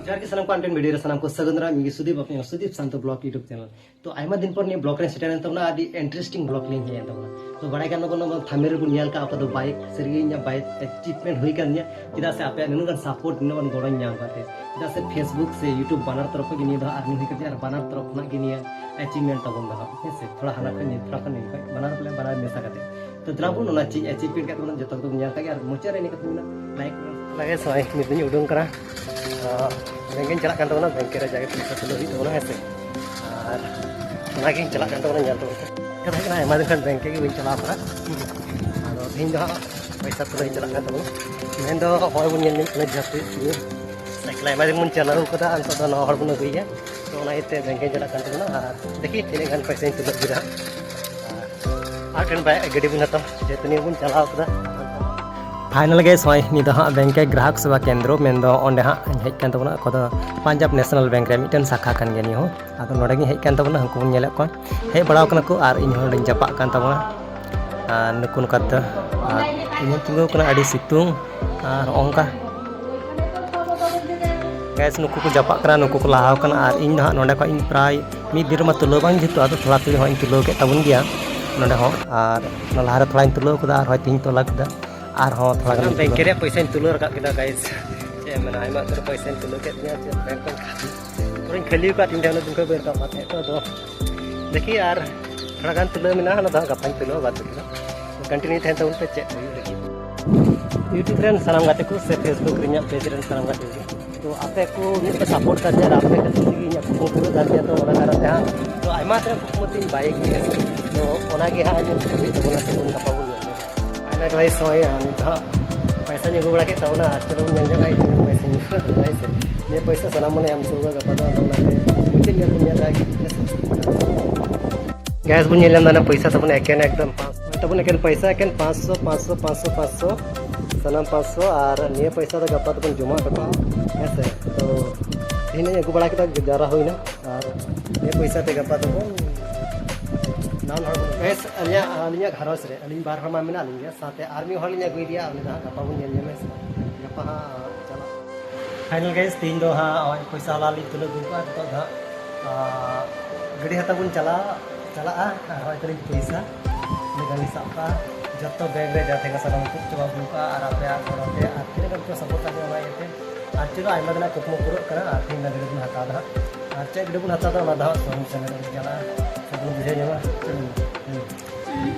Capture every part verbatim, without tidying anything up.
ᱡᱚᱦᱟᱨ ᱜᱮ ᱥᱟᱱᱟᱢ ᱠᱚ, ᱟᱱᱴᱮᱱ ᱵᱷᱤᱰᱤᱭᱳ ᱨᱮ ᱥᱟᱱᱟᱢ ᱠᱚ ᱥᱟᱹᱜᱩᱱ ᱫᱟᱨᱟᱢ᱾ ᱤᱧ ᱜᱮ ᱥᱩᱫᱤᱯ, ᱟᱯᱮ ᱥᱩᱫᱤᱯ ᱥᱟᱱᱛᱚ ᱵᱞᱚᱜ YouTube ᱪᱮᱱᱮᱞ᱾ ᱛᱚ ᱟᱭᱢᱟ ᱫᱤᱱ ᱯᱚᱨ ᱱᱤᱭᱟᱹ ᱵᱞᱚᱜ ᱨᱮ ᱥᱮᱴᱮᱨ ᱮᱱ ᱛᱟᱵᱚᱱᱟ, ᱟᱹᱰᱤ ᱤᱱᱴᱟᱨᱮᱥᱴᱤᱝ ᱵᱞᱚᱜ ᱞᱤᱧ ᱦᱮᱡ ᱮᱱ ᱛᱟᱵᱚᱱᱟ᱾ ᱛᱚ ᱵᱟᱲᱟᱭ ᱠᱟᱱ ᱛᱟᱵᱚᱱᱟ, ᱛᱷᱟᱢᱵᱱᱮᱞ ᱨᱮᱵᱚᱱ ᱧᱮᱞ ᱠᱟᱜᱼᱟ, ᱚᱠᱟ ᱫᱚ ᱵᱟᱭᱤᱠ, ᱥᱟᱹᱨᱤᱜᱮ ᱤᱧᱟᱹᱜ ᱵᱟᱭᱤᱠ ᱮᱪᱤᱵᱷᱢᱮᱱᱴ ᱦᱩᱭ ᱠᱟᱱ ᱛᱤᱧᱟᱹ᱾ ᱪᱮᱫᱟᱜ ᱥᱮ ᱟᱯᱮᱭᱟᱜ ᱱᱩᱱᱟᱹᱜ ᱜᱟᱱ ᱥᱟᱯᱳᱨᱴ, ᱱᱩᱱᱟᱹᱜ ᱜᱟᱱ ᱜᱚᱲᱚᱧ ᱧᱟᱢ ᱠᱟᱫ ᱛᱮ᱾ ᱪᱮᱫᱟᱜ ᱥᱮ Facebook ᱥᱮ YouTube ᱵᱟᱱᱟᱨ ᱛᱚᱨᱚᱯ ᱠᱷᱚᱱ ᱜᱮ ᱱᱤᱭᱟᱹ ᱫᱚ earning ᱦᱩᱭ ᱠᱟᱱ ᱛᱤᱧᱟᱹ, ᱟᱨ ᱵᱟᱱᱟᱨ ᱛᱚᱨᱚᱯ ᱠᱷᱚᱱᱟᱜ ᱜᱮ ᱱᱤᱭᱟᱹ ᱮᱪᱤᱵᱷᱢᱮᱱᱴ ᱛᱟᱵᱚᱱ ᱫᱚ ᱦᱟᱸᱜ, ᱦᱮᱸ ᱥᱮ? ᱛᱷᱚᱲᱟ ᱦᱟᱱᱟ ᱠᱷᱚᱱ ᱱᱤᱭᱟᱹ, ᱛᱷᱚᱲᱟ ᱠᱷᱚᱱ ᱱᱤᱭᱟᱹ, ᱵᱟᱱᱟᱨ ᱵᱚᱞᱮ ᱵᱟᱱᱟᱨ ᱢᱮᱥᱟ ᱠᱟᱛᱮ᱾ ᱛᱚ ᱫᱮᱞᱟ ᱵᱚᱱ, ᱚᱱᱟ ᱪᱮᱫ ᱮᱪᱤᱵᱷᱢᱮᱱᱴ ᱠᱟᱛᱮ ᱵᱚᱱ ᱡᱚᱛᱚ ᱠᱚᱵᱚᱱ ᱧᱮᱞ ᱠᱟᱜ ᱜᱮ, ᱟᱨ ᱢᱩᱪᱟᱹᱫ ᱨᱮ ᱤᱱᱟᱹ ᱠᱟᱛᱷᱟ ᱢᱮᱱᱟᱜᱼᱟ, ᱞᱟᱭᱤᱠ ᱵᱚᱱ᱾ ᱚᱱᱟᱜᱮ ᱥᱚᱭ ᱱᱤᱛ ᱫᱚᱧ ᱩᱰᱩᱝ ᱠᱟᱱᱟ᱾ ᱛᱚ ᱵᱮᱝᱠᱮᱧ ᱪᱟᱞᱟᱜ ᱠᱟᱱ ᱛᱟᱵᱚᱱᱟ, ᱵᱮᱝᱠᱮ ᱨᱮ ᱡᱟᱜᱮ ᱯᱚᱭᱥᱟ ᱛᱩᱞᱟᱹᱣ ᱦᱩᱭᱩᱜ ᱛᱟᱵᱚᱱᱟ, ᱦᱮᱸ ᱥᱮ? ᱟᱨ ᱚᱱᱟᱜᱤᱧ ᱪᱟᱞᱟᱜ ᱠᱟᱱ ᱛᱟᱵᱚᱱᱟ, ᱧᱮᱞ ᱛᱟᱵᱚᱱ ᱯᱮ᱾ ᱠᱟᱛᱷᱟ ᱦᱩᱭᱩᱜ ᱠᱟᱱᱟ, ᱟᱭᱢᱟ ᱫᱤᱱ ᱠᱷᱚᱱ ᱵᱮᱝᱠᱮ ᱜᱮ ᱵᱟᱹᱧ ᱪᱟᱞᱟᱣ ᱠᱟᱱᱟ᱾ ᱟᱫᱚ ᱛᱮᱦᱮᱧ ᱫᱚ ᱦᱟᱸᱜ ᱯᱚᱭᱥᱟ ᱛᱩᱞᱟᱹᱣ ᱤᱧ ᱪᱟᱞᱟᱜ ᱠᱟᱱ ᱛᱟᱵᱚᱱᱟ᱾ ᱢᱮᱱᱫᱚ ᱦᱚᱲ ᱵᱚᱱ ᱧᱮᱞ ᱧᱟᱢ ᱠᱟᱱᱟ, ᱡᱟᱹᱯᱤᱫ ᱤᱭᱟᱹ ᱥᱟᱭᱠᱮᱞ ᱟᱭᱢᱟ ᱫᱤᱱ ᱵᱚᱱ ᱪᱟᱞᱟᱣ ᱠᱟᱫᱟ, ᱟᱨ ᱱᱤᱛᱚᱜ ᱫᱚ ᱱᱟᱣᱟ ᱦᱚᱲ ᱵᱚᱱ ᱟᱹᱜᱩᱭᱮᱭᱟ᱾ ᱛᱚ ᱚᱱᱟ ᱤᱭᱟᱹᱛᱮ ᱵᱮᱝᱠᱮᱧ ᱪᱟᱞᱟᱜ ᱠᱟᱱ ᱛᱟᱵᱚᱱᱟ, ᱟᱨ ᱫᱮᱠᱷᱤ ᱛᱤᱱᱟᱹᱜ ᱜᱟᱱ ᱯᱚᱭᱥᱟᱧ ᱛᱩᱞᱟᱹᱣ ᱠᱮᱫᱟ᱾ ᱟᱨ ᱴᱷᱮᱱ ᱵᱟᱭ ᱜᱟᱹᱰᱤ ᱵᱚᱱ ᱦᱟᱛᱟᱣᱟ, ᱡᱮᱦᱮᱛᱩ ᱱᱤᱭᱟᱹ ᱵᱚᱱ ᱪᱟᱞᱟᱣ ᱠᱟᱫᱟ᱾ ᱯᱷᱟᱭᱱᱟᱞ ᱜᱮ ᱥᱚᱭ ᱱᱤᱭᱟᱹ ᱫᱚ ᱦᱟᱸᱜ ᱵᱮᱝᱠᱮ ᱜᱨᱟᱦᱚᱠ ᱥᱮᱵᱟ ᱠᱮᱱᱫᱨᱚ, ᱢᱮᱱᱫᱚ ᱚᱸᱰᱮ ᱦᱟᱸᱜ ᱤᱧ ᱦᱮᱡ ᱠᱟᱱ ᱛᱟᱵᱚᱱᱟ᱾ ᱚᱠᱟ ᱫᱚ ᱯᱟᱧᱡᱟᱵᱽ ᱱᱮᱥᱱᱟᱞ ᱵᱮᱝᱠ ᱨᱮᱭᱟᱜ ᱢᱤᱫᱴᱮᱱ ᱥᱟᱠᱷᱟ ᱠᱟᱱ ᱜᱮᱭᱟ ᱱᱤᱭᱟᱹ ᱦᱚᱸ᱾ ᱟᱫᱚ ᱱᱚᱰᱮ ᱜᱤᱧ ᱦᱮᱡ ᱠᱟᱱ ᱛᱟᱵᱚᱱᱟ, ᱦᱟᱹᱱᱠᱩ ᱵᱚᱱ ᱧᱮᱞᱮᱫ ᱠᱚᱣᱟ, ᱦᱮᱡ ᱵᱟᱲᱟᱣ ᱠᱟᱱᱟ ᱠᱚ ᱟᱨ ᱤᱧ ᱦᱚᱸ ᱱᱚᱰᱮᱧ ᱪᱟᱯᱟᱜ ᱠᱟᱱ ᱛᱟᱵᱚᱱᱟ᱾ ᱟᱨ ᱱᱩᱠᱩ ᱱᱚᱝᱠᱟ ᱛᱮ, ᱟᱨ ᱤᱧ ᱦᱚᱸ ᱛᱤᱸᱜᱩ ᱠᱟᱱᱟ, ᱟᱹᱰᱤ ᱥᱤᱛᱩᱝ᱾ ᱟᱨ ᱦᱚᱸᱜᱼᱚ ᱱᱚᱝᱠᱟ ᱜᱮᱥ ᱱᱩᱠᱩ ᱠᱚ ᱡᱟᱯᱟᱜ ᱠᱟᱱᱟ, ᱱᱩᱠᱩ ᱠᱚ ᱞᱟᱦᱟᱣ ᱠᱟᱱᱟ᱾ ᱟᱨ ᱤᱧ ᱫᱚ ᱦᱟᱸᱜ ᱱᱚᱰᱮ ᱠᱷᱚᱡ ᱤᱧ ᱯᱨᱟᱭ ᱢᱤᱫ ᱫᱤᱱ ᱨᱮᱢᱟ ᱛᱩᱞᱟᱹᱣ ᱵᱟᱝ ᱡᱩᱛᱩᱜᱼᱟ, ᱟᱫᱚ ᱛᱷᱚᱲᱟ ᱛᱷᱚᱲᱤ ᱦᱚᱸ ᱤᱧ ᱛᱩᱞᱟᱹᱣ ᱠᱮᱫ ᱛᱟᱵᱚᱱ ᱜᱮᱭᱟ ᱱᱚᱰᱮ ᱦᱚᱸ᱾ ᱟᱨ ᱚᱱᱟ ᱞᱟᱦᱟᱨᱮ ᱛᱷᱚᱲᱟᱧ ᱛᱩᱞᱟᱹᱣ ᱠᱟᱫᱟ, ᱟᱨ ᱦᱚᱸ ᱛᱮᱦᱮᱧ ᱛᱚᱞᱟ ᱠᱮᱫᱟ᱾ ᱟᱨᱦᱚᱸ ᱛᱷᱚᱲᱟ ᱜᱟᱱ ᱵᱮᱝᱠᱮ ᱨᱮᱭᱟᱜ ᱯᱚᱭᱥᱟᱧ ᱛᱩᱞᱟᱹᱣ ᱨᱟᱠᱟᱵ ᱠᱮᱫᱟ ᱜᱟᱭᱥ᱾ ᱪᱮᱫ ᱮᱢ ᱢᱮᱱᱟ, ᱟᱭᱢᱟ ᱩᱛᱟᱹᱨ ᱯᱚᱭᱥᱟᱧ ᱛᱩᱞᱟᱹᱣ ᱠᱮᱫ ᱛᱤᱧᱟ, ᱪᱮᱫ ᱵᱮᱝᱠ ᱠᱷᱚᱱ ᱯᱩᱨᱟᱹᱧ ᱠᱷᱟᱹᱞᱤ ᱟᱠᱟᱫ ᱛᱤᱧ ᱛᱟᱦᱮᱸ, ᱩᱱᱟᱹᱜ ᱫᱤᱱ ᱠᱷᱚᱱ ᱵᱟᱹᱧ ᱨᱟᱠᱟᱵ ᱠᱟᱫ ᱛᱟᱦᱮᱸᱫ᱾ ᱛᱚ ᱟᱫᱚ ᱫᱮᱠᱷᱤ, ᱟᱨ ᱛᱷᱚᱲᱟ ᱜᱟᱱ ᱛᱩᱞᱟᱹᱣ ᱢᱮᱱᱟᱜᱼᱟ, ᱚᱱᱟ ᱫᱚ ᱦᱟᱸᱜ ᱜᱟᱯᱟᱧ ᱛᱩᱞᱟᱹᱣᱟ, ᱵᱟᱫ ᱵᱟᱹᱠᱤ ᱫᱚ ᱠᱚᱱᱴᱤᱱᱤᱭᱩ ᱛᱟᱦᱮᱱ ᱛᱟᱵᱚᱱ ᱯᱮ, ᱪᱮᱫ ᱦᱩᱭᱩᱜ ᱞᱟᱹᱜᱤᱫ᱾ YouTube ᱨᱮᱱ ᱥᱟᱱᱟᱢ ᱜᱟᱛᱮ ᱠᱚ ᱥᱮ Facebook ᱨᱮ ᱤᱧᱟᱹᱜ ᱯᱮᱡᱽ ᱨᱮᱱ ᱥᱟᱱᱟᱢ ᱜᱟᱛᱮ ᱠᱚ, ᱛᱚ ᱟᱯᱮ ᱠᱚ ᱢᱤᱫ ᱯᱮ ᱥᱟᱯᱳᱨᱴ ᱠᱟᱫᱤᱧᱟ ᱟᱨ ᱟᱯᱮ ᱠᱷᱟᱹᱛᱤᱨ ᱛᱮᱜᱮ ᱤᱧᱟᱹᱜ ᱠᱩᱠᱢᱩ ᱯᱩᱨᱟᱹᱜ ᱠᱟᱱ ᱛᱤᱧᱟ᱾ ᱛᱚ ᱚᱱᱟ ᱠᱟᱨᱚᱱ ᱛᱮ ᱦᱟᱸᱜ, ᱛᱚ ᱟᱭᱢᱟ ᱛᱮ ᱠᱩᱠᱢᱩ ᱛᱤᱧ ᱵᱟᱭᱤᱠ ᱜᱮ, ᱛᱚ ᱚᱱᱟᱜᱮ ᱦᱟᱸᱜ ᱧᱮᱞ ᱦᱩᱭᱩᱜ ᱛᱟᱵᱚᱱᱟ, ᱥᱮ ᱵᱚᱱ ᱜᱟᱯᱟ ᱵᱚᱱ ᱧᱮᱞ ᱧᱟᱢᱟ᱾ ᱟᱭᱢᱟ ᱜᱟᱭᱥ, ᱦᱚᱸᱜᱼᱚᱭ ᱱᱤᱛ ᱦᱟᱸᱜ ᱯᱚᱭᱥᱟᱧ ᱟᱹᱜᱩ ᱵᱟᱲᱟ ᱠᱮᱫ ᱛᱟᱵᱚᱱᱟ, ᱟᱨ ᱪᱚᱞᱚ ᱵᱚᱱ ᱧᱮᱞ ᱧᱚᱜᱟ ᱤᱧ ᱛᱤᱱᱟᱹᱜ ᱯᱚᱭᱥᱟᱧ ᱟᱹᱜᱩ ᱠᱟᱫᱟ, ᱦᱳᱭ ᱥᱮ᱾ ᱱᱤᱭᱟᱹ ᱯᱚᱭᱥᱟ ᱥᱟᱱᱟᱢ ᱢᱟᱱᱮ ᱮᱢ ᱪᱩᱠᱟᱹᱣ ᱜᱟᱯᱟ ᱫᱚ, ᱟᱫᱚ ᱚᱱᱟᱛᱮ ᱢᱩᱪᱟᱹᱫ ᱧᱮᱞ ᱵᱚᱱ ᱧᱮᱞ ᱫᱟ, ᱦᱮᱸ ᱥᱮ᱾ ᱜᱟᱭᱥ ᱵᱚᱱ ᱧᱮᱞ ᱧᱟᱢ ᱫᱟ, ᱚᱱᱟ ᱯᱚᱭᱥᱟ ᱛᱟᱵᱚᱱ ᱮᱠᱮᱱ ᱮᱠᱫᱚᱢ ᱯᱟᱸᱪ-, ᱛᱟᱵᱚᱱ ᱮᱠᱮᱱ ᱯᱚᱭᱥᱟ, ᱮᱠᱮᱱ ᱯᱟᱸᱪᱥᱚ, ᱯᱟᱸᱪᱥᱚ, ᱯᱟᱸᱪᱥᱚ, ᱯᱟᱸᱪᱥᱚ, ᱥᱟᱱᱟᱢ ᱯᱟᱸᱪᱥᱚ, ᱟᱨ ᱱᱤᱭᱟᱹ ᱯᱚᱭᱥᱟ ᱫᱚ ᱜᱟᱯᱟ ᱫᱚᱵᱚᱱ ᱡᱚᱢᱟ ᱦᱚᱴᱚ ᱠᱟᱜᱼᱟ, ᱦᱮᱸ ᱥᱮ᱾ ᱛᱚ ᱛᱮᱦᱮᱧ ᱤᱧ ᱟᱹᱜᱩ ᱵᱟᱲᱟ ᱠᱮᱫᱟ, ᱡᱟᱣᱨᱟ ᱦᱩᱭᱱᱟ, ᱟᱨ ᱱᱤᱭᱟᱹ ᱯᱚᱭᱥᱟ ᱛᱮ ᱜᱟᱯᱟ ᱫᱚᱵᱚᱱ ᱱᱟᱣᱟ ᱦᱚᱲ ᱵᱚᱱ, ᱜᱟᱭᱥ, ᱟᱹᱞᱤᱧᱟᱜ, ᱟᱹᱞᱤᱧᱟᱜ ᱜᱷᱟᱨᱚᱸᱡᱽ ᱨᱮ ᱟᱹᱞᱤᱧ ᱵᱟᱨ ᱦᱚᱲ ᱢᱟ ᱢᱮᱱᱟᱜ ᱞᱤᱧ ᱜᱮᱭᱟ, ᱥᱟᱶᱛᱮ ᱟᱨ ᱢᱤᱫ ᱦᱚᱲ ᱞᱤᱧ ᱟᱹᱜᱩᱭᱮᱫᱮᱭᱟ, ᱩᱱᱤ ᱫᱚ ᱦᱟᱸᱜ ᱜᱟᱯᱟ ᱵᱚᱱ ᱧᱮᱞ ᱧᱟᱢᱟ, ᱦᱮᱸ ᱥᱮ᱾ ᱜᱟᱯᱟ ᱦᱟᱸᱜ ᱪᱟᱞᱟᱜ Final guys, ᱛᱮᱦᱮᱧ ᱫᱚ ᱦᱟᱸᱜ ᱱᱚᱜᱼᱚᱭ ᱯᱚᱭᱥᱟ ᱦᱚᱞᱟ ᱞᱤᱧ ᱛᱩᱞᱟᱹᱣ ᱟᱹᱜᱩ ᱠᱟᱜᱼᱟ᱾ ᱱᱤᱛᱚᱜ ᱫᱚ ᱦᱟᱸᱜ, ᱟᱸ, ᱜᱟᱹᱰᱤ ᱦᱟᱛᱟᱣ ᱵᱚᱱ ᱪᱟᱞᱟᱜᱼᱟ, ᱪᱟᱞᱟᱜᱼᱟ᱾ ᱟᱨ ᱱᱚᱜᱼᱚᱭ ᱛᱟᱹᱞᱤᱧ ᱯᱚᱭᱥᱟ, ᱤᱱᱟᱹ ᱜᱟᱱ ᱞᱤᱧ ᱥᱟᱵ ᱠᱟᱜᱼᱟ᱾ ᱡᱚᱛᱚ bag ᱨᱮ ᱡᱟ ᱛᱟᱦᱮᱸ ᱠᱟᱱᱟ ᱥᱟᱱᱟᱢ ᱛᱩᱫ ᱪᱟᱵᱟ ᱟᱹᱜᱩ ᱠᱟᱜᱼᱟ᱾ ᱟᱨ ᱟᱯᱮᱭᱟᱜ ᱜᱚᱲᱚ ᱛᱮ ᱟᱨ ᱛᱤᱱᱟᱹᱜ ᱜᱟᱱ ᱯᱮ support ᱠᱟᱜ ᱞᱤᱧᱟ, ᱚᱱᱟ ᱤᱭᱟᱹᱛᱮ ᱟᱨ ᱪᱮᱫ ᱦᱚᱸ ᱟᱭᱢᱟ ᱫᱤᱱᱟᱜ ᱠᱩᱠᱢᱩ ᱯᱩᱨᱟᱹᱜ ᱠᱟᱱᱟ᱾ ᱟᱨ ᱛᱮᱦᱮᱧ ᱫᱚ ᱜᱟᱹᱰᱤ ᱵᱚᱱ ᱦᱟᱛᱟᱣ ᱫᱟ ᱦᱟᱸᱜ, ᱟᱨ ᱪᱮᱫ ᱜᱟᱹᱰᱤ ᱵᱚᱱ ᱦᱟᱛᱟᱣ ᱫᱟ ᱚᱱᱟ ᱫᱚ ᱦᱟᱸᱜ showroom ᱥᱮᱱ ᱠᱟᱛᱮ ᱵᱚᱱ ᱪᱟᱞᱟᱜᱼᱟ, ᱥᱮ ᱵᱚᱱ ᱵᱩᱡᱷᱟᱹᱣ ᱧᱟᱢᱟ᱾ ᱪᱚᱞᱚ, ᱦᱩᱸ᱾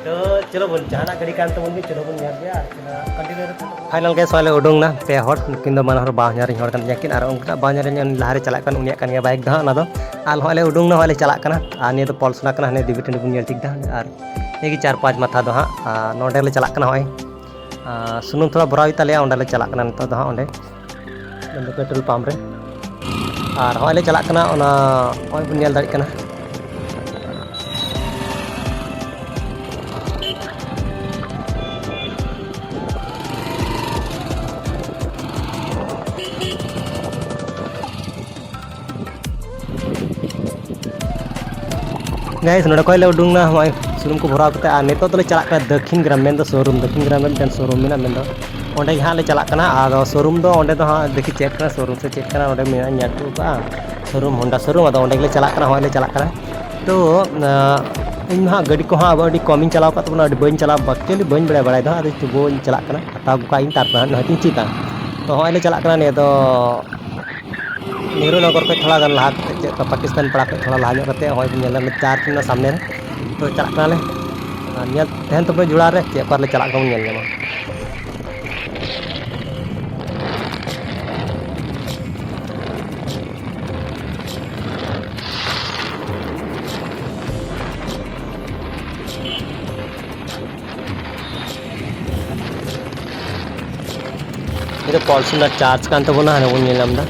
ᱛᱚ ᱪᱚᱞᱚ ᱵᱚᱱ, ᱡᱟᱦᱟᱱᱟᱜ ᱜᱟᱹᱰᱤ ᱠᱟᱱ ᱛᱟᱵᱚᱱ ᱜᱮ, ᱪᱚᱞᱚ ᱵᱚᱱ ᱧᱮᱞ ᱜᱮᱭᱟ᱾ ᱟᱨ ᱪᱚᱞᱚ continue ᱨᱮ᱾ Final guys, ᱦᱚᱸᱜᱼᱚᱭ ᱞᱮ ᱩᱰᱩᱝ ᱱᱟ ᱯᱮ ᱦᱚᱲ, ᱱᱩᱠᱤᱱ ᱫᱚ ᱵᱟᱱᱟ ᱦᱚᱲ ᱵᱟᱦᱧᱟᱨᱤᱧ ᱦᱚᱲ ᱠᱟᱱ ᱜᱮᱭᱟ ᱠᱤᱱ, ᱟᱨ ᱩᱱᱠᱤᱱᱟᱜ ᱵᱟᱦᱧᱟᱨᱤᱧ ᱞᱟᱦᱟᱨᱮ ᱪᱟᱞᱟᱜ ᱠᱟᱱ ᱩᱱᱤᱭᱟᱜ ᱠᱟᱱ ᱜᱮᱭᱟ bike ᱫᱚ ᱦᱟᱸᱜ ᱚᱱᱟ ᱫᱚ᱾ ᱟᱨ ᱦᱚᱸᱜᱼᱚᱭ ᱞᱮ ᱩᱰᱩᱝ ᱱᱟ, ᱦᱚᱸᱜᱼᱚᱭ ᱞᱮ ᱪᱟᱞᱟᱜ ᱠᱟᱱᱟ᱾ ᱟᱨ ᱱᱤᱭᱟᱹ ᱫᱚ ᱯᱚᱞᱥᱚᱱᱟ ᱠᱟᱱᱟ, ᱦᱟᱱᱮ ᱫᱮᱵᱤ ᱴᱟᱺᱰᱤ ᱵᱚᱱ ᱧᱮᱞ ᱴᱷᱤᱠ ᱫᱟ, ᱟᱨ ᱱᱤᱭᱟᱹ ᱜᱮ ᱪᱟᱨ ᱯᱟᱸᱪ ᱢᱟᱛᱷᱟ ᱫᱚ ᱦᱟᱸᱜ᱾ ᱟᱨ ᱱᱚᱸᱰᱮ ᱞᱮ ᱪᱟᱞᱟᱜ ᱠᱟᱱᱟ ᱦᱚᱸᱜᱼᱚᱭ᱾ ᱟᱨ ᱥᱩᱱᱩᱢ ᱛᱷᱚᱲᱟ ᱵᱷᱚᱨᱟᱣ ᱦᱩᱭᱩᱜ ᱛᱟᱞᱮᱭᱟ, ᱚᱸᱰᱮ ᱞᱮ ᱪᱟᱞᱟᱜ ᱠᱟᱱᱟ ᱱᱤᱛᱚᱜ ᱫᱚ ᱦᱟᱸᱜ ᱚᱸᱰᱮ᱾ ᱢᱮᱱᱫᱚ petrol pump ᱨᱮ᱾ ᱟᱨ ᱦᱚᱸᱜᱼᱚᱭ ᱞᱮ ᱪᱟᱞᱟᱜ ᱠᱟᱱᱟ, ᱚᱱᱟ ᱦᱚᱸᱜᱼᱚᱭ ᱵᱚᱱ ᱧᱮᱞ ᱫᱟᱲᱮᱭᱟᱜ ᱠᱟᱱᱟ᱾ Guys, ᱱᱚᱰᱮ ᱠᱷᱚᱡ ᱞᱮ ᱩᱰᱩᱝ ᱱᱟ, ᱦᱚᱸᱜᱼᱚᱭ ᱥᱩᱱᱩᱢ ᱠᱚ ᱵᱷᱚᱨᱟᱣ ᱠᱟᱛᱮ, ᱟᱨ ᱱᱤᱛᱚᱜ ᱫᱚᱞᱮ ᱪᱟᱞᱟᱜ ᱠᱟᱱᱟ ᱫᱟᱹᱠᱷᱤᱱ ᱜᱨᱟᱢ, ᱢᱮᱱᱫᱚ showroom, ᱫᱟᱹᱠᱷᱤᱱ ᱜᱨᱟᱢ ᱨᱮ ᱢᱤᱫᱴᱮᱱ showroom ᱢᱮᱱᱟᱜᱼᱟ, ᱢᱮᱱᱫᱚ ᱚᱸᱰᱮ ᱜᱮ ᱦᱟᱸᱜ ᱞᱮ ᱪᱟᱞᱟᱜ ᱠᱟᱱᱟ᱾ ᱟᱫᱚ showroom ᱫᱚ ᱚᱸᱰᱮ ᱫᱚ ᱦᱟᱸᱜ ᱫᱮᱠᱷᱤ ᱪᱮᱫ ᱠᱟᱱᱟ, showroom ᱥᱮ ᱪᱮᱫ ᱠᱟᱱᱟ, ᱚᱸᱰᱮ ᱢᱮᱱᱟᱜᱼᱟ, ᱧᱮᱞ ᱦᱚᱴᱚ ᱠᱟᱜᱼᱟ showroom, Honda showroom᱾ ᱟᱫᱚ ᱚᱸᱰᱮ ᱜᱮᱞᱮ ᱪᱟᱞᱟᱜ ᱠᱟᱱᱟ, ᱦᱚᱸᱜᱼᱚᱭ ᱞᱮ ᱪᱟᱞᱟᱜ ᱠᱟᱱᱟ᱾ ᱛᱚ, ᱟᱸ, ᱤᱧ ᱢᱟ ᱦᱟᱸᱜ ᱜᱟᱹᱰᱤ ᱠᱚᱦᱚᱸ ᱟᱹᱰᱤ ᱠᱚᱢᱤᱧ ᱪᱟᱞᱟᱣ ᱠᱟᱜ ᱛᱟᱵᱚᱱᱟ, ᱟᱹᱰᱤ ᱵᱟᱹᱧ ᱪᱟᱞᱟᱣ, actually ᱵᱟᱹᱧ ᱵᱟᱲᱟᱭ ᱵᱟᱲᱟᱭ ᱫᱚ, ᱟᱫᱚ ᱛᱚᱵᱩᱧ ᱪᱟᱞᱟᱜ ᱠᱟᱱᱟ, ᱦᱟᱛᱟᱣ ᱟᱹᱜᱩ ᱠᱟᱜ ᱤᱧ, ᱛᱟᱨᱯᱚᱨᱮ ᱦᱟᱸᱜ ᱱᱚᱜᱼᱚᱭ ᱛᱤᱧ ᱪᱮᱫᱟ᱾ ᱛᱚ, ᱦᱚᱸᱜᱼᱚᱭ ᱞᱮ ᱪᱟᱞᱟᱜ ᱠᱟᱱᱟ ᱱᱤᱭᱟᱹ ᱫᱚ᱾ ᱱᱮᱦᱨᱩ ᱱᱚᱜᱚᱨ ᱠᱷᱚᱡ ᱛᱷᱚᱲᱟ ᱜᱟᱱ ᱞᱟᱦᱟ ᱠᱟᱛᱮ, ᱪᱮᱫ ᱞᱮᱠᱟ ᱯᱟᱠᱤᱥᱛᱟᱱ ᱯᱟᱲᱟ ᱠᱷᱚᱡ ᱛᱷᱚᱲᱟ ᱞᱟᱦᱟ ᱧᱚᱜ ᱠᱟᱛᱮ, ᱦᱚᱸᱜᱼᱚᱭ ᱵᱚᱱ ᱧᱮᱞ ᱧᱟᱢ ᱮᱫᱟ church ᱢᱮᱱᱟᱜᱼᱟ ᱥᱟᱢᱱᱮ ᱨᱮ᱾ ᱛᱚ ᱪᱟᱞᱟᱜ ᱠᱟᱱᱟᱞᱮ᱾ ᱟᱨ ᱧᱮᱞ ᱛᱟᱦᱮᱱ ᱛᱟᱵᱚᱱ ᱯᱮ ᱡᱚᱲᱟᱣ ᱨᱮ, ᱪᱮᱫ ᱚᱠᱟ ᱨᱮᱞᱮ ᱪᱟᱞᱟᱜ ᱠᱟᱱᱟ ᱵᱚᱱ ᱧᱮᱞ ᱧᱟᱢᱟ᱾ ᱱᱤᱭᱟᱹ ᱫᱚ ᱯᱚᱞᱥᱚᱱᱟᱨ church ᱠᱟᱱ ᱛᱟᱵᱚᱱᱟ, ᱦᱟᱱᱮ ᱵᱚᱱ ᱧᱮᱞ ᱧᱟᱢ ᱮᱫᱟ᱾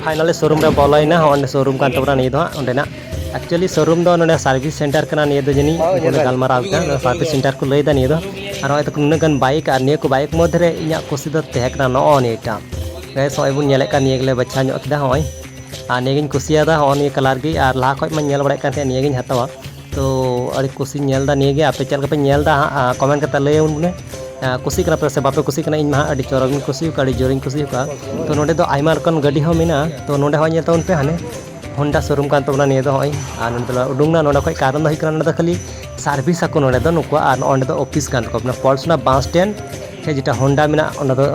Finally showroom ᱨᱮ ᱵᱚᱞᱚᱭᱮᱱᱟ, ᱚᱸᱰᱮ showroom ᱠᱟᱱ ᱛᱟᱵᱚᱱᱟ ᱱᱤᱭᱟᱹ ᱫᱚ ᱦᱟᱸᱜ, ᱚᱸᱰᱮᱱᱟᱜ᱾ Actually showroom ᱫᱚ ᱱᱚᱰᱮ service center ᱠᱟᱱᱟ, ᱱᱤᱭᱟᱹ ᱫᱚ ᱡᱟᱹᱱᱤᱡ ᱦᱳᱭ, ᱵᱚᱞᱮ ᱦᱳᱭ᱾ ᱜᱟᱞᱢᱟᱨᱟᱣ ᱠᱮᱫᱟ, service center ᱠᱚ ᱞᱟᱹᱭᱫᱟ ᱱᱤᱭᱟᱹ ᱫᱚ᱾ ᱟᱨ ᱱᱚᱜᱼᱚᱭ ᱛᱟᱠᱚ ᱱᱩᱱᱟᱹᱜ ᱜᱟᱱ bike, ᱟᱨ ᱱᱤᱭᱟᱹ ᱠᱚ bike ᱢᱚᱫᱽᱫᱷᱮ ᱨᱮ ᱤᱧᱟᱹᱜ ᱠᱩᱥᱤ ᱫᱚ ᱛᱟᱦᱮᱸ ᱠᱟᱱᱟ ᱱᱚᱜᱼᱚ ᱱᱤᱭᱟᱹᱴᱟᱜ᱾ Guys, ᱱᱚᱜᱼᱚᱭ ᱵᱚᱱ ᱧᱮᱞᱮᱫ ᱠᱟᱱ ᱱᱤᱭᱟᱹ ᱜᱮᱞᱮ ᱵᱟᱪᱷᱟᱣ ᱧᱚᱜ ᱠᱮᱫᱟ ᱦᱚᱸᱜᱼᱚᱭ᱾ ᱟᱨ ᱱᱤᱭᱟᱹ ᱜᱤᱧ ᱠᱩᱥᱤᱭᱟᱫᱟ, ᱦᱚᱸᱜᱼᱚ ᱱᱤᱭᱟᱹ colour ᱜᱮ, ᱟᱨ ᱞᱟᱦᱟ ᱠᱷᱚᱡ ᱢᱟᱧ ᱧᱮᱞ ᱵᱟᱲᱟᱭᱮᱫ ᱠᱟᱱ ᱛᱟᱦᱮᱸᱫ ᱱᱤᱭᱟᱹ ᱜᱤᱧ ᱦᱟᱛᱟᱣᱟ᱾ ᱛᱚ ᱟᱹᱰᱤ ᱠᱩᱥᱤᱧ ᱧᱮᱞ ᱮᱫᱟ ᱱᱤᱭᱟᱹ ᱜᱮ, ᱟᱯᱮ ᱪᱮᱫ ᱞᱮᱠᱟ ᱯᱮ ᱧᱮᱞ ᱮᱫᱟ ᱦᱟᱸᱜ, ᱟᱸ, comment ᱠᱟᱛᱮ ᱞᱟᱹᱭ ᱟᱵᱚᱱ ᱢᱮ᱾ ᱠᱩᱥᱤᱜ ᱠᱟᱱᱟ ᱯᱮ ᱥᱮ ᱵᱟᱯᱮ ᱠᱩᱥᱤᱜ ᱠᱟᱱᱟ? ᱤᱧ ᱢᱟ ᱦᱟᱸᱜ ᱟᱹᱰᱤ ᱪᱚᱨᱚᱠ ᱜᱤᱧ ᱠᱩᱥᱤ ᱟᱠᱟᱫᱼᱟ, ᱟᱹᱰᱤ ᱡᱳᱨᱤᱧ ᱠᱩᱥᱤ ᱟᱠᱟᱫᱼᱟ᱾ ᱛᱚ ᱱᱚᱸᱰᱮ ᱫᱚ ᱟᱭᱢᱟ ᱞᱮᱠᱟᱱ ᱜᱟᱹᱰᱤ ᱦᱚᱸ ᱢᱮᱱᱟᱜᱼᱟ᱾ ᱛᱚ ᱱᱚᱸᱰᱮ ᱦᱚᱸ ᱧᱮᱞ ᱛᱟᱵᱚᱱ ᱯᱮ, ᱦᱟᱱᱮ ᱦᱳᱱᱰᱟ ᱥᱳᱨᱩᱢ ᱠᱟᱱ ᱛᱟᱵᱚᱱᱟ ᱱᱤᱭᱟᱹ ᱫᱚ᱾ ᱦᱚᱸᱜᱼᱚᱭ ᱟᱨ ᱱᱚᱸᱰᱮ ᱫᱚᱞᱮ ᱩᱰᱩᱝ ᱮᱱᱟ᱾ ᱱᱚᱸᱰᱮ ᱠᱷᱚᱱ ᱠᱟᱨᱚᱱ ᱫᱚ ᱦᱩᱭᱩᱜ ᱠᱟᱱᱟ, ᱱᱚᱸᱰᱮ ᱫᱚ ᱠᱷᱟᱹᱞᱤ ᱥᱟᱨᱵᱷᱤᱥ ᱟᱠᱚ ᱱᱚᱸᱰᱮ ᱫᱚ ᱱᱩᱠᱩᱣᱟᱜ, ᱟᱨ ᱱᱚᱸᱰᱮ ᱫᱚ ᱚᱯᱷᱤᱥ ᱠᱟᱱ ᱛᱟᱠᱚᱣᱟ᱾ ᱢᱟᱱᱮ ᱯᱚᱞᱥᱚᱱᱟ ᱵᱟᱥ ᱥᱴᱮᱱᱰ ᱥᱮ ᱡᱮᱴᱟ ᱦᱳᱱᱰᱟ ᱢᱮᱱᱟᱜᱼᱟ, ᱚᱸᱰᱮ ᱫᱚ,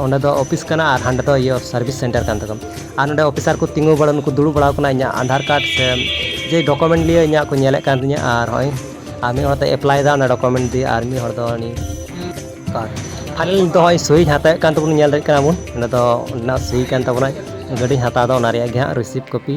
ᱚᱸᱰᱮ ᱫᱚ ᱚᱯᱷᱤᱥ ᱠᱟᱱᱟ ᱟᱨ ᱦᱟᱸᱰᱮ ᱫᱚ ᱤᱭᱟᱹ ᱥᱟᱨᱵᱷᱤᱥ ᱥᱮᱱᱴᱟᱨ ᱠᱟᱱ ᱛᱟᱠᱚᱣᱟ᱾ ᱟᱨ ᱱᱚᱸᱰᱮ ᱚᱯᱷᱤᱥᱟᱨ ᱠᱚ ᱛᱤᱸᱜᱩ ᱵᱟᱲᱟ, ᱱᱩᱠᱩ ᱫᱩᱲᱩᱵ ᱵᱟᱲᱟ ᱟᱠᱟᱱᱟ, ᱤᱧᱟᱹᱜ ᱟᱫᱷᱟᱨ ᱠᱟᱨᱰ ᱥᱮ ᱡᱮ ᱰᱚᱠᱩᱢᱮᱱᱴ ᱞᱤᱭᱟᱹ ᱤᱧᱟᱹᱜ ᱠᱚ ᱧᱮᱞᱮᱫ ᱠᱟᱱ ᱛᱤᱧᱟᱹ᱾ ᱟᱨ ᱦᱚᱸᱜᱼᱚᱭ ᱟᱨ ᱢᱤᱫ ᱦᱚᱲ ᱫᱚ ᱮᱯᱞᱟᱭᱮᱫᱟ ᱚᱱᱟ ᱰᱚᱠᱩᱢᱮᱱᱴ ᱫᱤᱭᱮ, ᱟᱨ ᱢᱤᱫ ᱦᱚᱲ ᱫᱚ ᱩᱱᱤ ᱠᱟᱨᱰ᱾ ᱯᱷᱟᱭᱱᱟᱞ ᱱᱤᱛᱚᱜ ᱦᱚᱸᱜᱼᱚᱭ ᱥᱩᱭᱤᱧ ᱦᱟᱛᱟᱣᱮᱫ ᱠᱟᱱ ᱛᱟᱵᱚᱱ, ᱧᱮᱞ ᱫᱟᱲᱮᱭᱟᱜ ᱠᱟᱱᱟ ᱵᱚᱱ, ᱚᱸᱰᱮ ᱫᱚ ᱚᱸᱰᱮᱱᱟᱜ ᱥᱩᱭ ᱠᱟᱱ ᱛᱟᱵᱚᱱᱟ᱾ ᱜᱟᱹᱰᱤᱧ ᱦᱟᱛᱟᱣ ᱮᱫᱟ, ᱚᱱᱟ ᱨᱮᱭᱟᱜ ᱜᱮ ᱦᱟᱸᱜ ᱨᱤᱥᱤᱯᱴ ᱠᱚᱯᱤ᱾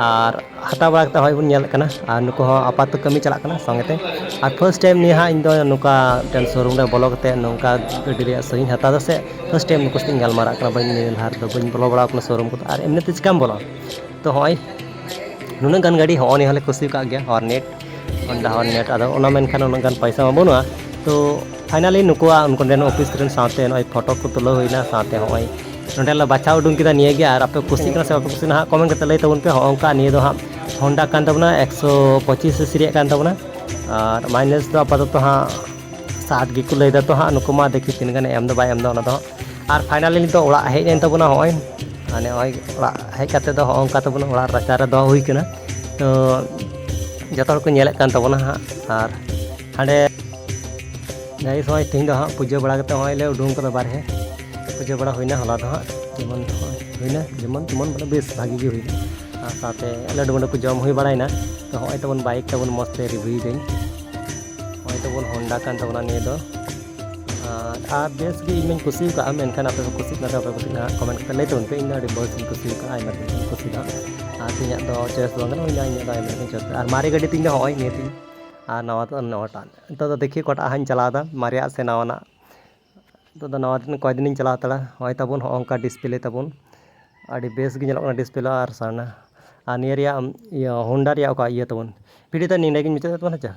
ᱟᱨ ᱦᱟᱛᱟᱣ ᱵᱟᱲᱟ ᱠᱟᱛᱮ ᱦᱚᱸᱜᱼᱚᱭ ᱵᱚᱱ ᱧᱮᱞᱮᱫ ᱠᱟᱱᱟ᱾ ᱟᱨ ᱱᱩᱠᱩ ᱦᱚᱸ ᱟᱯᱟᱛᱚᱛᱚ ᱠᱟᱹᱢᱤ ᱪᱟᱞᱟᱜ ᱠᱟᱱᱟ ᱥᱚᱸᱜᱮ ᱛᱮ᱾ ᱟᱨ ᱯᱷᱟᱥᱴ ᱴᱟᱭᱤᱢ ᱱᱤᱭᱟᱹ ᱦᱟᱸᱜ ᱤᱧ ᱫᱚ ᱱᱚᱝᱠᱟ ᱢᱤᱫᱴᱮᱱ ᱥᱳᱨᱩᱢ ᱨᱮ ᱵᱚᱞᱚ ᱠᱟᱛᱮ ᱱᱚᱝᱠᱟ ᱜᱟᱹᱰᱤ ᱨᱮᱭᱟᱜ ᱥᱩᱭᱤᱧ ᱦᱟᱛᱟᱣ ᱮᱫᱟ ᱥᱮ᱾ ᱯᱷᱟᱥᱴ ᱴᱟᱭᱤᱢ ᱱᱩᱠᱩ ᱥᱟᱛᱮ ᱤᱧ ᱜᱟᱞᱢᱟᱨᱟᱜ ᱠᱟᱱᱟ, ᱵᱟᱹᱧ, ᱱᱤᱭᱟᱹ ᱞᱟᱦᱟ ᱨᱮᱫᱚ ᱵᱟᱹᱧ ᱵᱚᱞᱚ ᱵᱟᱲᱟ ᱟᱠᱟᱱᱟ ᱥᱳᱨᱩᱢ ᱠᱚᱫᱚ᱾ ᱟᱨ ᱮᱢᱱᱤ ᱛᱮ ᱪᱤᱠᱟᱢ ᱵᱚᱞᱚᱜᱼᱟ? ᱛᱚ ᱦᱚᱸᱜᱼᱚᱭ ᱱᱩᱱᱟᱹᱜ ᱜᱟᱱ ᱜᱟᱹᱰᱤ ᱦᱚᱸᱜᱼᱚ ᱱᱤᱭᱟᱹ ᱦᱚᱸᱞᱮ ᱠᱩᱥᱤ ᱟᱠᱟᱫ ᱜᱮᱭᱟ, ᱦᱚᱨᱱᱮᱴ, ᱦᱚᱱᱰᱟ ᱦᱚᱨᱱᱮᱴ᱾ ᱟᱫᱚ ᱚᱱᱟ ᱢᱮᱱᱠᱷᱟᱱ ᱩᱱᱟᱹᱜ ᱜᱟᱱ ᱯᱚᱭᱥᱟ ᱢᱟ ᱵᱟᱹᱱᱩᱜᱼᱟ᱾ ᱛᱚ ᱯᱷᱟᱭᱱᱟᱞᱤ ᱱᱩᱠᱩᱣᱟᱜ, ᱩᱱᱠᱩ ᱨᱮᱱ ᱚᱯᱷᱤᱥ ᱨᱮᱱ ᱥᱟᱶᱛᱮ ᱱᱚᱜᱼᱚᱭ ᱯᱷᱳᱴᱳ ᱠᱚ ᱛᱩᱞᱟᱹᱣ ᱦᱩᱭᱱᱟ, ᱥᱟᱶᱛᱮ ᱦᱚᱸᱜᱼᱚᱭ ᱱᱚᱸᱰᱮ ᱞᱮ ᱵᱟᱪᱷᱟᱣ ᱩᱰᱩᱝ ᱠᱮᱫᱟ ᱱᱤᱭᱟᱹ ᱜᱮ᱾ ᱟᱨ ᱟᱯᱮ ᱠᱩᱥᱤᱜ ᱠᱟᱱᱟ ᱥᱮ ᱵᱟᱯᱮ ᱠᱩᱥᱤᱜ ᱠᱟᱱᱟ ᱦᱟᱸᱜ, ᱠᱚᱢᱮᱱᱴ ᱠᱟᱛᱮ ᱞᱟᱹᱭ ᱛᱟᱵᱚᱱ ᱯᱮ᱾ ᱦᱚᱸᱜᱼᱚ ᱱᱚᱝᱠᱟ ᱱᱤᱭᱟᱹ ᱫᱚ ᱦᱟᱸᱜ ᱦᱚᱱᱰᱟ ᱠᱟᱱ ᱛᱟᱵᱚᱱᱟ, ᱮᱠᱥᱚ ᱯᱚᱸᱪᱤᱥ ᱥᱤᱥᱤ ᱨᱮᱭᱟᱜ ᱠᱟᱱ ᱛᱟᱵᱚᱱᱟ᱾ ᱟᱨ ᱢᱟᱭᱞᱮᱡᱽ ᱫᱚ ᱟᱯᱟᱛᱚᱛᱚ ᱦᱟᱸᱜ ᱥᱟᱴ ᱜᱮᱠᱚ ᱞᱟᱹᱭ ᱫᱟ᱾ ᱛᱚ ᱦᱟᱸᱜ ᱱᱩᱠᱩ ᱢᱟ ᱫᱮᱠᱷᱤ ᱛᱤᱱᱟᱹᱜ ᱜᱟᱱᱮ ᱮᱢ ᱫᱟ ᱵᱟᱭ ᱮᱢ ᱫᱟ ᱚᱱᱟ ᱫᱚ ᱦᱟᱸᱜ᱾ ᱟᱨ ᱯᱷᱟᱭᱱᱟᱞᱤ ᱱᱤᱛᱚᱜ ᱚᱲᱟᱜ ᱦᱮᱡ ᱮᱱ ᱛᱟᱵᱚᱱᱟ᱾ ᱦᱚᱸᱜᱼᱚᱭ ᱢᱟᱱᱮ ᱱᱚᱜᱼᱚᱭ ᱚᱲᱟᱜ ᱦᱮᱡ ᱠᱟᱛᱮ ᱫᱚ ᱦᱚᱸᱜᱼᱚ ᱱᱚᱝᱠᱟ ᱛᱟᱵᱚᱱ ᱚᱲᱟᱜ ᱨᱟᱪᱟ ᱨᱮ ᱫᱚᱦᱚ ᱦᱩᱭ ᱠᱟᱱᱟ᱾ ᱛᱚ ᱡᱚᱛᱚ ᱦᱚᱲ ᱠᱚ ᱧᱮᱞᱮᱫ ᱠᱟᱱ ᱛᱟᱵᱚᱱᱟ ᱦᱟᱸᱜ᱾ ᱟᱨ ᱦᱟᱸᱰᱮ ᱜᱟᱭᱤᱥ, ᱦᱚᱸᱜᱼᱚᱭ ᱛᱮᱦᱮᱧ ᱫᱚ ᱦᱟᱸᱜ ᱯᱩᱡᱟᱹ ᱵᱟᱲᱟ ᱠᱟᱛᱮ ᱦᱚᱸᱜᱼᱚᱭ ᱞᱮ ᱩᱰᱩᱝ ᱠᱟᱫᱟ ᱵᱟᱨᱦᱮ᱾ ᱯᱩᱡᱟᱹ ᱵᱟᱲᱟ ᱦᱩᱭᱱᱟ ᱦᱚᱞᱟ ᱫᱚ ᱦᱟᱸᱜ, ᱡᱮᱢᱚᱱ ᱦᱚᱸᱜᱼᱚᱭ ᱦᱩᱭᱱᱟ, ᱡᱮᱢᱚᱱ ᱛᱮᱢᱚᱱ ᱵᱚᱞᱮ ᱵᱮᱥ ᱵᱷᱟᱜᱤ ᱜᱮ ᱦᱩᱭᱱᱟ᱾ ᱟᱨ ᱥᱟᱶᱛᱮ ᱞᱟᱹᱰᱩ ᱢᱟᱹᱰᱩ ᱠᱚ ᱡᱚᱢ ᱦᱩᱭ ᱵᱟᱲᱟᱭᱱᱟ᱾ ᱛᱚ ᱦᱚᱸᱜᱼᱚᱭ ᱛᱟᱵᱚᱱ ᱵᱟᱭᱤᱠ ᱛᱟᱵᱚᱱ ᱢᱚᱡᱽ ᱛᱮ ᱨᱤᱵᱷᱤᱭᱩ ᱫᱟᱹᱧ᱾ ᱦᱚᱸᱜᱼᱚᱭ ᱛᱟᱵᱚᱱ ᱦᱚᱱᱰᱟ ᱠᱟᱱ ᱛᱟᱵᱚᱱᱟ ᱱᱤᱭᱟᱹ ᱫᱚ᱾ ᱟᱨ, ᱟᱨ ᱵᱮᱥ ᱜᱮ ᱤᱧ ᱢᱟᱧ ᱠᱩᱥᱤ ᱟᱠᱟᱫᱼᱟ, ᱢᱮᱱᱠᱷᱟᱱ ᱟᱯᱮ ᱯᱮ ᱠᱩᱥᱤᱜ ᱠᱟᱱᱟ ᱥᱮ ᱵᱟᱯᱮ ᱠᱩᱥᱤᱜ ᱠᱟᱱᱟ ᱦᱟᱸᱜ, ᱠᱚᱢᱮᱱᱴ ᱠᱟᱛᱮ ᱞᱟᱹᱭ ᱛᱟᱵᱚᱱ ᱯᱮ᱾ ᱤᱧ ᱫᱚ ᱟᱹᱰᱤ ᱵᱮᱥ ᱤᱧ ᱠᱩᱥᱤ ᱟᱠᱟᱫᱼᱟ, ᱟᱭᱢᱟ ᱫᱤᱱ ᱠᱷᱚᱱ ᱠᱩᱥᱤ ᱫᱚ ᱦᱟᱸᱜ᱾ ᱟᱨ ᱤᱧᱟᱹᱜ ᱫᱚ ᱪᱚᱭᱮᱥ ᱫᱚ ᱵᱟᱝ ᱠᱟᱱᱟ, ᱤᱧ ᱫᱚ ᱤᱧᱟᱹᱜ ᱫᱚ ᱟᱭᱢᱟ ᱫᱤᱱ ᱠᱷᱚᱱ ᱪᱚᱭᱮᱥ ᱠᱟᱱᱟ᱾ ᱟᱨ ᱢᱟᱨᱮ ᱜᱟᱹᱰᱤ ᱛᱤᱧ ᱫᱚ ᱦᱚᱸᱜᱼᱚᱭ ᱱᱤᱭᱟᱹ ᱛᱤᱧ, ᱟᱨ ᱱᱟᱣᱟ ᱫᱚ ᱱᱚᱣᱟᱴᱟᱜ᱾ ᱱᱤᱛᱚᱜ ᱫᱚ ᱫᱮᱠᱷᱤ ᱚᱠᱟᱴᱟᱜ ᱦᱟᱸᱜ ᱤᱧ ᱪᱟᱞᱟᱣ ᱮᱫᱟ, ᱢᱟᱨᱮᱭᱟᱜ ᱥᱮ ᱱᱟᱣᱟᱱᱟᱜ᱾ ᱱᱤᱛᱚᱜ ᱫᱚ ᱱᱟᱣᱟ ᱫᱤᱱ, ᱠᱚᱭᱮᱠ ᱫᱤᱱᱤᱧ ᱪᱟᱞᱟᱣ ᱦᱟᱛᱟᱲᱟ᱾ ᱦᱚᱸᱜᱼᱚᱭ ᱛᱟᱵᱚᱱ ᱦᱚᱸᱜᱼᱚ ᱱᱚᱝᱠᱟ ᱰᱤᱥᱯᱞᱮ ᱛᱟᱵᱚᱱ, ᱟᱹᱰᱤ ᱵᱮᱥ ᱜᱮ ᱧᱮᱞᱚᱜ ᱠᱟᱱᱟ ᱰᱤᱥᱯᱞᱮ᱾ ᱟᱨ ᱥᱟᱨᱱᱟ, ᱟᱨ ᱱᱤᱭᱟᱹ ᱨᱮᱭᱟᱜ ᱤᱭᱟᱹ ᱦᱳᱱᱰᱟ ᱨᱮᱭᱟᱜ ᱚᱠᱟ ᱤᱭᱟᱹ ᱛᱟᱵᱚᱱ, ᱵᱷᱤᱰᱤᱭᱳ ᱫᱚ ᱱᱤᱭᱟᱹ ᱜᱮᱧ ᱢᱩᱪᱟᱹᱫ ᱛᱟᱵᱚᱱᱟ, ᱦᱮᱸ ᱪᱮ?